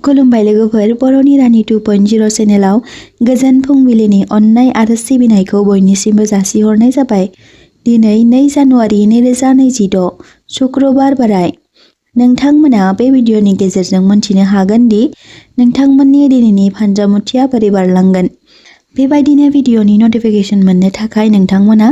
खुलुमबाय लोगोफोर, बर'नि रानि 2.0 चेनेलाव गोजोन फुंबिलिनि अननाय आरो सिबिनायखौ बयनिसिमबो जासिहरनाय जाबाय। दिनै 2 जानुवारि 2026 शुक्रबार बोराय। नोंथांमोना बे भिडिअनि गेजेरजों मोनथिनो हागोन दि नोंथांमोननि दिनैनि फानजामुथिया बोरै बारलांगोन। बेबायदिनो भिडिअनि नटिफिकेशन मोननो थाखाय नोंथांमोना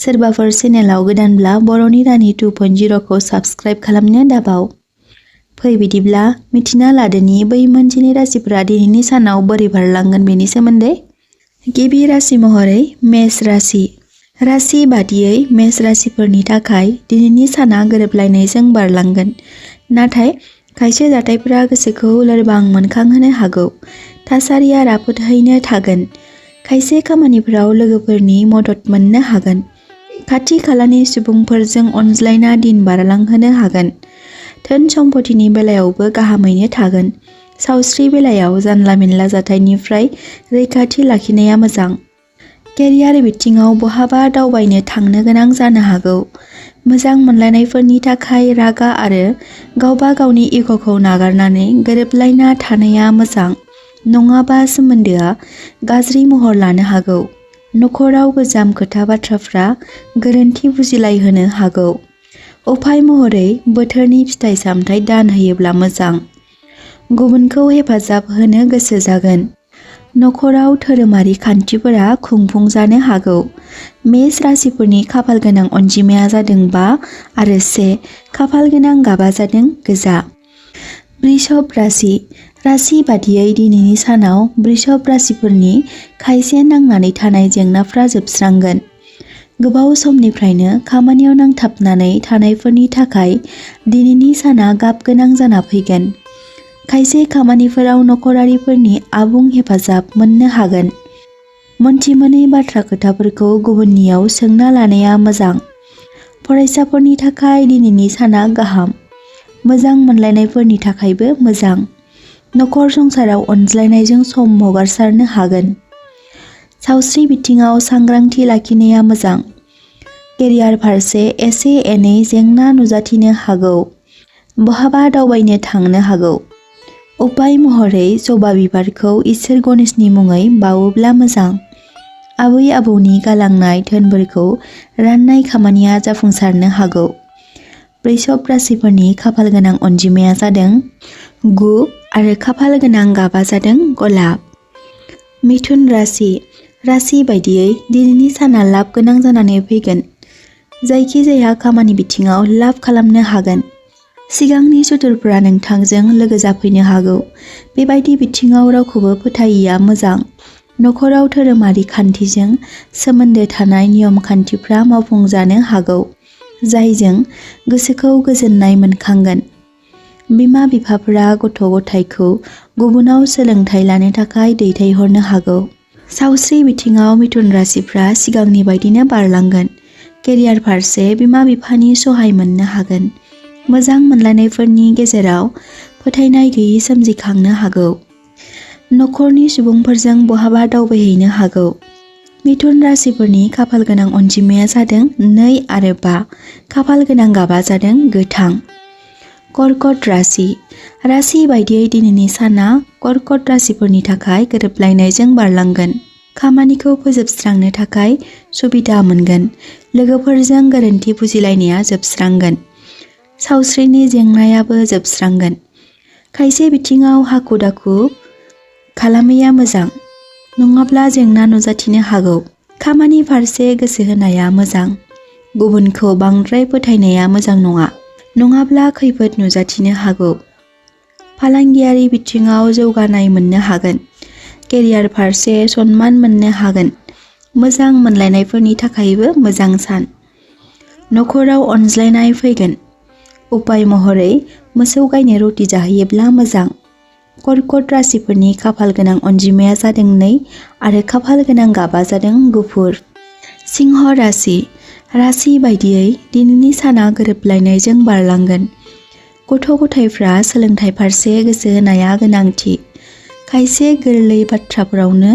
सोरबाफोर चेनेलाव गोदानब्ला बर'नि रानि 2.0 खौ साबस्क्राइब खालामनो दाबाव। फै बिदिब्ला मिथिना लादोनि बै मोनजिनै राशिफोरा दिनैनि सानाव बोरै बारलांगोन बेनि सोमोन्दै। गिबि राशि महरै मेष राशि। राशि बादियै मेष राशिफोरनि थाखाय दिनैनि साना गोरोबलायनायजों बारलांगोन। नाथाय खायसे जाथायफोरा गोसोखौ लोरबां मोनखांहोनो हागौ। थासारिया राफोदहैनो थागोन। खायसे खामानिफोराव लोगोफोरनि मदद मोननो हागोन। खाथि खालानि सुबुंफोरजों अनज्लायना दिन बारलांहोनो हागोन। धोन सम्पथिनि बेलायावबो गाहामैनो थागोन। सावस्रि बेलायाव जानला मेनला जाथायनिफ्राय रैखाथि लाखिनाया मोजां। केरियार बिथिङाव बहाबा दावबायनो थांनो गोनां जानो हागौ। मोजां मोनलायनायफोरनि थाखाय रागा आरो गावबा गावनि इग'खौ नागारनानै गोरोबलायना थानाया मोजां। नङाबा सोमोन्दोआ गाज्रि महर लानो हागौ। नखराव गोजाम खोथा बाथ्राफ्रा गोरोन्थि बुजिलायहोनो हागौ। उफाय महरै बोथोरनि फिथाइ सामथाइ दान होयोब्ला मोजां। गुबुनखौ हेफाजाब होनो गोसो जागोन। नखराव धोरोमारि खान्थिफोरा खुंफुंजानो हागौ। मेष राशिफोरनि खाफाल गोनां अनजिमाया जादों 5 आरो 1। खाफाल गोनां गाबा जादों गोजा। वृषभ राशि। राशि बादियै दिनैनि सानाव वृषभ राशिफोरनि खायसे नांनानै थानाय जेंनाफ्रा जोबस्रांगोन। गोबाव समनिफ्रायनो खामानियाव नांथाबनानै थानायफोरनि थाखाय दिनैनि साना गाब गोनां जाना फैगोन। खायसे खामानिफोराव नखरारिफोरनि आबुं हेफाजाब मोननो हागोन। मोनथिमोनै बाथ्रा खोथाफोरखौ गुबुननियाव सोंना लानाया मोजां। फरायसाफोरनि थाखाय दिनैनि साना गाहाम। मोजां मोनलायनायफोरनि थाखायबो मोजां। नखर संसाराव अनज्लायनायजों सम हगारसारनो हागोन। सावस्रि बिथिङाव सांग्रांथि लाखिनाया मोजां। केरियार फारसे एसे एनै जेंना नुजाथिनो हागौ। बहाबा दावबायनो थांनो हागौ। उपाय महरै जबा बिबारखौ इसोर गणेशनि मुङै बावोब्ला मोजां। आबै आबौनि गालांनाय धोनफोरखौ राननाय खामानिया जाफुंसारनो हागौ। वृषभ राशिफोरनि खाफाल गोनां अनजिमाया जादों 9 आरो खाफाल गोनां गाबा जादों गलाब। मिथुन राशि। राशि बायदियै दिनैनि साना लाब गोनां जानानै फैगोन। जायखिजाया खामानि बिथिङाव लाब खालामनो हागोन। सिगांनि सुथुरफोरा नोंथांजों लोगो जाफैनो हागौ। बेबायदि बिथिङाव रावखौबो फोथायैया मोजां। नखराव धोरोमारि खान्थिजों सोमोन्दो थानाय नियम खान्थिफ्रा मावफुंजानो हागौ। जायजों गोसोखौ गोजोननाय मोनखांगोन। बिमा बिफाफोरा गथ' गथायखौ गुबुनाव सोलोंथाइ लानो थाखाय दैथायहरनो हागौ। सावस्रि बिथिङाव मिथुन राशिफ्रा सिगांनि बायदिनो बारलांगोन। केरियार फारसे बिमा बिफानि सहाय मोननो हागोन। मोजां मोनलायनायफोरनि गेजेराव फोथायनाय गैयै सोमजिखांनो हागौ। नखरनि सुबुंफोरजों बहाबा दावबायहैनो हागौ। मिथुन राशिफोरनि खाफाल गोनां अनजिमाया जादों 2 आरो 5। खाफाल गोनां गाबा जादों गोथां। कर्कट राशि। राशि बायदियै दिनैनि साना कर्कट राशिफोरनि थाखाय गोरोबलायनायजों बारलांगोन। खामानिखौ फोजोबस्रांनो थाखाय सुबिदा मोनगोन। लोगोफोरजों गोरोन्थि बुजिलायनाया जोबस्रांगोन। सावस्रिनि जेंनायाबो जोबस्रांगोन। खायसे बिथिङाव हाखु दाखु खालामैया मोजां। नङाब्ला जेंना नुजाथिनो हागौ। खामानि फारसे गोसो होनाया मोजां। गुबुनखौ बांद्राय फोथायनाया मोजां नङा। नङाब्ला खैफोद नुजाथिनो हागौ। फालांगियारि बिथिङाव जौगानाय मोननो हागोन। केरियार फारसे सनमान मोननो हागोन। मोजां मोनलायनायफोरनि थाखायबो मोजां सान। नखराव अनज्लायनाय फैगोन। उपाय महरै मोसौ गायनो रुटि जाहैयोब्ला मोजां। कर्कट राशिफोरनि खाफाल गोनां अनजिमाया जादों 2 आरो खाफाल गोनां गाबा जादों गुफुर। सिंह राशि। राशि बायदियै दिनैनि साना गोरोबलायनायजों बारलांगोन। गथ' गथायफ्रा सोलोंथाइ फारसे गोसो होनाया गोनांथि। खायसे गोरलै बाथ्राफोरावनो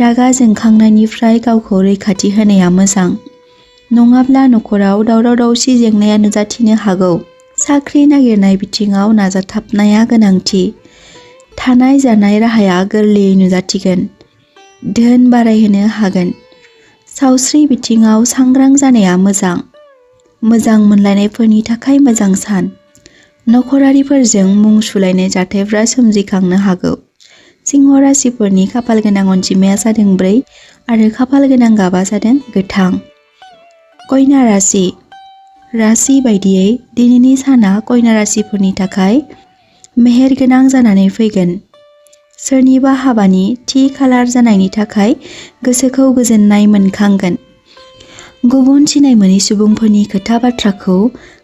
रागा जोंखांनायनिफ्राय गावखौ रैखाथि होनाया मोजां। नङाब्ला नखराव दावराव दावसि जेंनाया नुजाथिनो हागौ। साख्रि नागिरनाय बिथिङाव नाजाथाबनाया गोनांथि। थानाय जानाय राहाया गोरलैयै नुजाथिगोन। धोन बारायहोनो हागोन। सावस्रि बिथिङाव सांग्रां जानाया मोजां। मोजां मोनलायनायफोरनि थाखाय मोजां सान। नखरारिफोरजों मुं सुलायनाय जाथायफ्रा सोमजिखांनो हागौ। सिंह राशिफोरनि खाफाल गोनां अनजिमाया जादों 4 आरो खाफाल गोनां गाबा जादों गोथां। कन्या राशि। राशि बायदियै दिनैनि साना कन्या राशिफोरनि थाखाय मेहेरगोनां जानानै फैगोन। सोरनिबा हाबानि थि खालार जानायनि थाखाय गोसोखौ गोजोननाय मोनखांगोन। गुबुन सिनाय मोनै सुबुंफोरनि खोथा बाथ्राखौ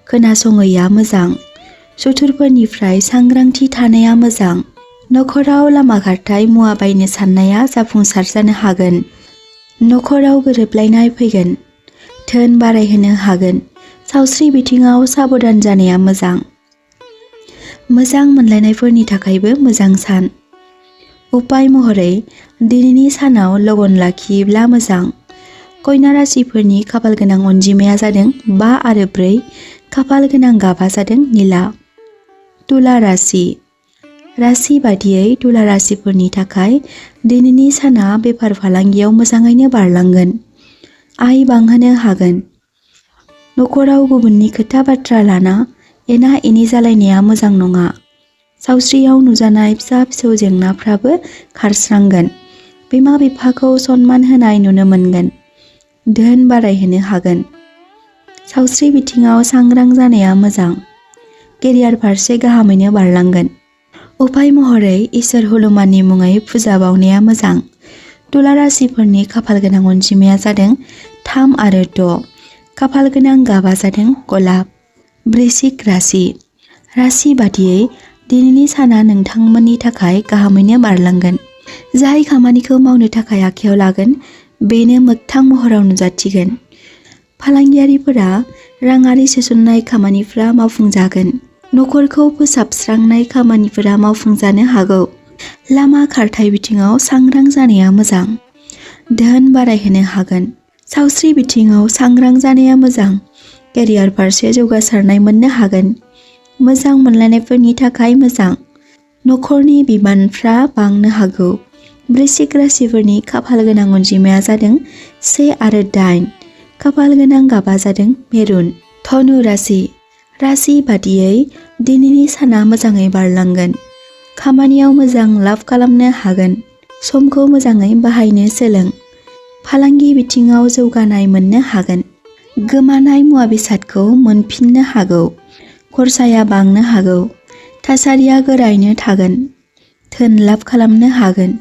खोनासङैया मोजां। सुथुरफोरनिफ्राय सांग्रांथि थानाया मोजां। नखराव लामा खारथाय मुवा बायनो साननाया जाफुंसार जानो हागोन। नखराव गोरोबलायनाय फैगोन। धोन बारायहोनो हागोन। सावस्रि बिथिङाव साबधान जानाया मोजां। मोजां मोनलायनायफोरनि थाखायबो मोजां सान। उपाय महरै दिनैनि सानाव लगन लाखियोब्ला मोजां। कन्या राशिफोरनि खाफाल गोनां अनजिमाया जादों 5 आरो 4। खाफाल गोनां गाबा जादों निला। तुला राशि। राशि बादियै तुला राशिफोरनि थाखाय दिनैनि साना बेफार फालांगियाव मोजाङैनो बारलांगोन। आय बांहोनो हागोन। नखराव गुबुननि खोथा बाथ्रा लाना एना एनि जालायनाया मोजां नङा। सावस्रियाव नुजानाय फिसा फिसौ जेंनाफ्राबो खारस्रांगोन। बिमा बिफाखौ सनमान होनाय नुनो मोनगोन। धोन बारायहोनो हागोन। सावस्रि बिथिङाव सांग्रां जानाया मोजां। केरियार फारसे गाहामैनो बारलांगोन। उपाय महरै इसोर हनुमाननि मुङै फुजा बावनाया मोजां। तुला राशिफोरनि खाफाल गोनां अनजिमाया जादों 3 आरो 6। खाफाल गोनां गाबा जादों गलाब। वृश्चिक राशि। राशि बादियै दिनैनि साना नोंथांमोननि थाखाय गाहामैनो बारलांगोन। जाय खामानिखौ मावनो थाखाय आखायाव लागोन बेनो मोगथां महराव नुजाथिगोन। फालांगियारिफोरा राङारि सोसननाय खामानिफ्रा मावफुंजागोन। नखरखौ फोसाबस्रांनाय खामानिफोरा मावफुंजानो हागौ। लामा खारथाय बिथिङाव सांग्रां जानाया मोजां। धोन बारायहोनो हागोन। सावस्रि बिथिङाव सांग्रां जानाया मोजां। केरियार फारसे जौगासारनाय मोननो हागोन। मोजां मोनलायनायफोरनि थाखाय मोजां। नखरनि बिबानफ्रा बांनो हागौ। वृश्चिक राशिफोरनि खाफाल गोनां अनजिमाया जादों 1 आरो 8। खाफाल गोनां गाबा जादों मेरुन। धनु राशि। राशि बादियै दिनैनि साना मोजाङै बारलांगोन। खामानियाव मोजां लाब खालामनो हागोन। समखौ मोजाङै बाहायनो सोलों। फालांगि बिथिङाव जौगानाय मोननो हागोन। गोमानाय मुवा बेसादखौ मोनफिननो हागौ। खरसाया बांनो हागौ। थासारिया गोरायैनो थागोन। धोन लाब खालामनो हागोन।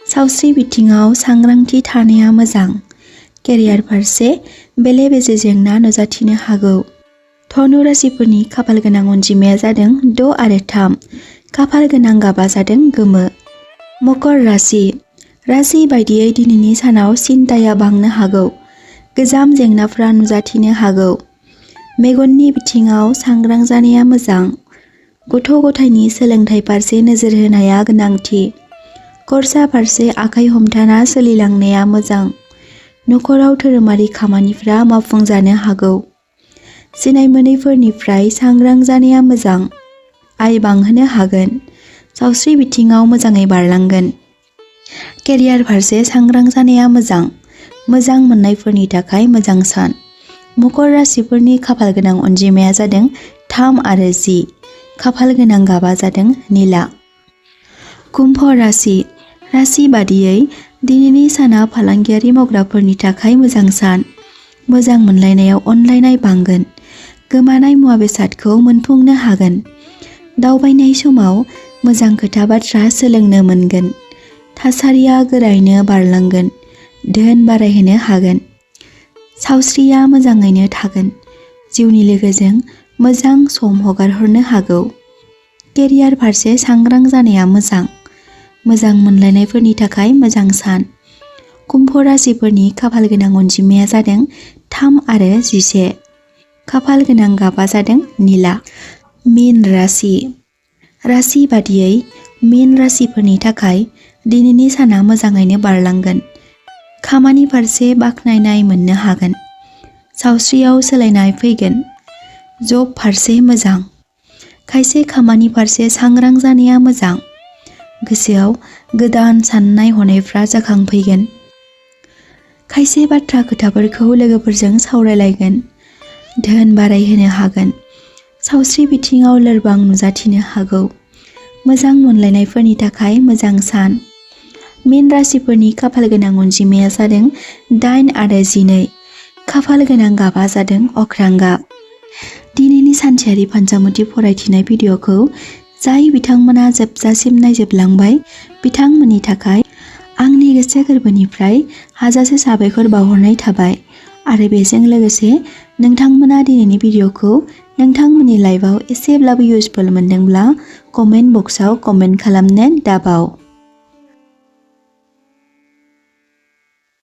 सावस्रि बिथिङाव सांग्रांथि थानाया मोजां। केरियार फारसे बेले बेजे जेंना नुजाथिनो हागौ। धनु राशिफोरनि खाफाल गोनां अनजिमाया जादों 6 आरो 3। खाफाल गोनां गाबा जादों गोमो। मकर राशि। राशि बायदियै दिनैनि सानाव सिन्ताया बांनो हागौ। गोजाम जेंनाफ्रा नुजाथिनो हागौ। मेगननि बिथिङाव सांग्रां जानाया मोजां। गथ' गथायनि सोलोंथाइ फारसे नोजोर होनाया गोनांथि। खरसा फारसे आखाइ हमथाना सोलिलांनाया मोजां। नखराव धोरोमारि खामानिफ्रा मावफुंजानो हागौ। सिनाय मोनैफोरनिफ्राय सांग्रां जानाया मोजां। आय बांहोनो हागोन। सावस्रि बिथिङाव मोजाङै बारलांगोन। केरियार फारसे सांग्रां जानाया मोजां। मोजां मोननायफोरनि थाखाय मोजां सान। मकर राशिफोरनि खाफाल गोनां अनजिमाया जादों 3 आरो 10। खाफाल गोनां गाबा जादों निला। कुम्भ राशि। राशि बादियै दिनैनि साना फालांगियारि मावग्राफोरनि थाखाय मोजां सान। मोजां मोनलायनायाव अनलायनाय बांगोन। गोमानाय मुवा बेसादखौ मोनफुंनो हागोन। दावबायनाय समाव मोजां खोथा बाथ्रा सोलोंनो मोनगोन। थासारिया गोरायैनो बारलांगोन। धोन बारायहोनो हागोन। सावस्रिया मोजाङैनो थागोन। जिउनि लोगोजों मोजां सम हगारहरनो हागौ। केरियार फारसे सांग्रां जानाया मोजां। मोजां मोनलायनायफोरनि थाखाय मोजां सान। कुम्भ राशिफोरनि खाफाल गोनां अनजिमाया जादों 3 आरो 11। खाफाल गोनां गाबा जादों निला। मीन राशि। राशि बादियै मीन राशिफोरनि थाखाय दिनैनि साना मोजाङैनो बारलांगोन। खामानि फारसे बाख्नायनाय मोननो हागोन। सावस्रियाव सोलायनाय फैगोन। जब फारसे मोजां। खायसे खामानि फारसे सांग्रां जानाया मोजां। गोसोआव गोदान साननाय हनायफ्रा जाखांफैगोन। खायसे बाथ्रा खोथाफोरखौ लोगोफोरजों सावरायलायगोन। धोन बारायहोनो हागोन। सावस्रि बिथिङाव लोरबां नुजाथिनो हागौ। मोजां मोनलायनायफोरनि थाखाय मोजां सान। मीन राशिफोरनि खाफाल गोनां अनजिमाया जादों 8 आरो 12। खाफाल गोनां गाबा जादों अख्रां गाब। दिनैनि सानसेयारि फानजामुथि फरायथिनाय भिडिअ'खौ जाय बिथांमोना जोबजासिम नायजोबलांबाय बिथांमोननि थाखाय आंनि गोसो गोरबोनिफ्राय हाजासे साबायखर बावहरनाय थाबाय आरो बेजों लोगोसे नोंथांमोना दिनैनि भिडिअ'खौ नोंथांमोननि लाइफआव एसेब्लाबो इउजफुल मोनदोंब्ला कमेन्ट बक्सआव कमेन्ट खालामनो दाबाव।